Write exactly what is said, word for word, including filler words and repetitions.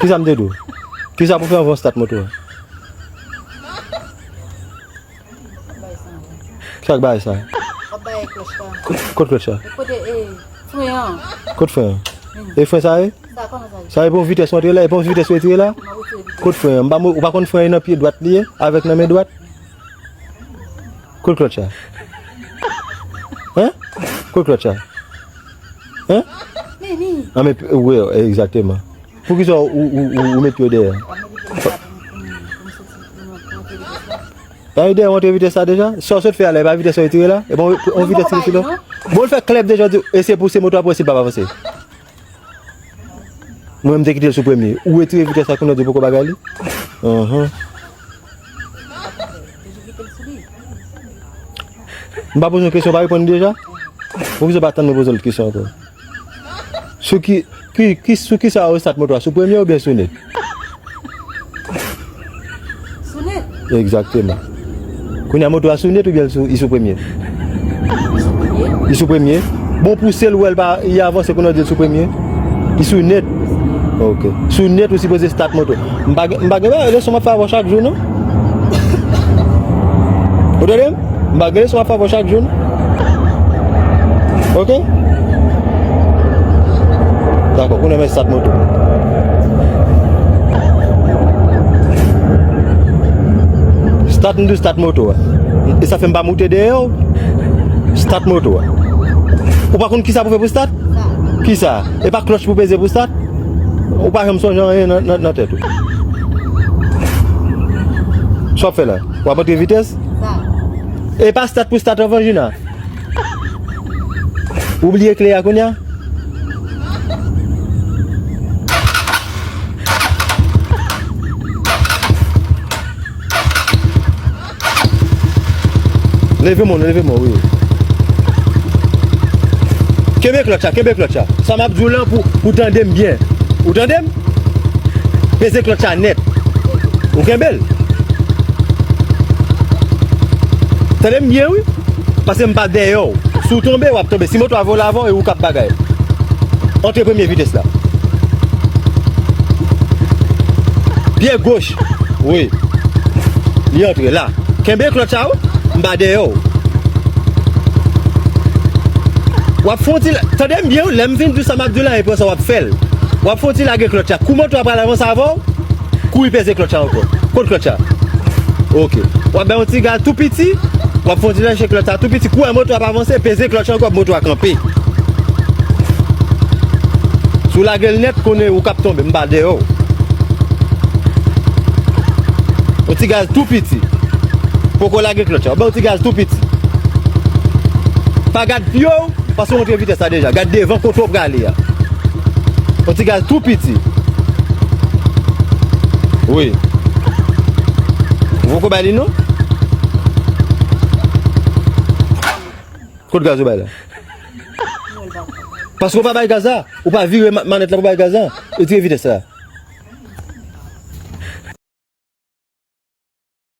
Kisa m te di w? Kisa pou fè anvan w stat moto a? Sa k bay sa? Kot klòch la? Kot fren an? E fren sa ye? Sa e bon vitès ou antre la? E bon vitès ou retire la? Kot fren an? M pa mo- ou pa konn fren an nan pye dwat li ye? Avèk nan men dwat? Kot klòch la? Hein? Kot klòch la? Hein? An men wi, egzakteman. Poukisa ou, ou, ou, ou met pye w dèyè? Pa gen dèyè w antre vitès la deja? Sa w sot fè a la, e pa vitès ou retire la? E bon, on vitès ki sou la? Bon, l fè klèb deja, w di, e se pouse moto a pou esi l pa avanse. Mwen, m te kite l sou premye. Ou retire vitès la kounye a, w di poko bagay li? Anhan. M pa poze yon kesyon, w pa reponn li deja? Poukisa w pa tann mwen poze l kesyon ankò? Sou ki, ki, ki, sou kisa ou stat moto a? Sou premye oubyen sou net? Sou net. Egzakteman. Kounye a moto a sou net oubyen l sou, li sou premye? Li sou premye. Li sou premye. Bon, pouse l wè l pa, li avanse kounye a w di l sou premye? Li sou net. Ok. Sou net ou sipoze stat moto. M pa gen, m pa gen leson m ap fè avè w chak jou, non? Ou tande m? M pa gen leson m ap fè avè w chak jou, non? Ok? Dakò, kounye a mwen stat moto. Stat, m di w stat moto a. E sa fè m pa moute dèyè w. Stat moto a. Ou pa konn kisa pou fè pou stat? Kisa? E pa klòch pou peze pou stat? Ou pa janm sonje anyen nan, nan, nan tèt ou. Sa w ap fè la? W ap antre vitès? E pa stat pou stat anvan, Jina. Ou bliye kle a kounye a? Leve men w, leve men w, wi. Kenbe klòtch la, kenbe klòtch la. Sa m ap di w lan pou, pou tande m byen. Ou tande m? Peze klòtch la nèt. Ou kenbe l? Tande m byen, wi. Paske m pa dèyè w. Si w tonbe, w ap tonbe. Si moto a vole avan w, e ou k ap bagay. Antre premye vitès la. Pye goch. Wi. Li antre la. Kenbe klòtch la, wi. M pa dèyè w. W ap fè yon ti la-, tande m byen, wi. Lè m fin di w sa m ap di w la, e pran sa w ap fè l. W ap fè yon ti lage klòtch la. Kou moto a pral avanse avè w, kouri peze klòtch la ankò. Kot klòtch la? Ok. W ap bay yon ti gaz tou piti. W ap fè yon ti lage klòtch la tou piti. Kou wè moto a ap avanse, peze klòtch la ankò, moto a kanpe. Si w lage l nèt, konnen ou k ap tonbe, m pa dèyè w. Yon ti gaz tou piti. Poko lage klòtch la. Ou bay yon ti gaz tou piti. Pa gad pye w, paske w monte vitès la deja. Gad devan kote w prale a. Yon ti gaz tou piti. Wi. Ou poko bay li non? Kot gaz ou bay la? Paske w pa bay gaz la. Ou pa vire ma-, manèt la pou bay gaz la. Retire vitès la.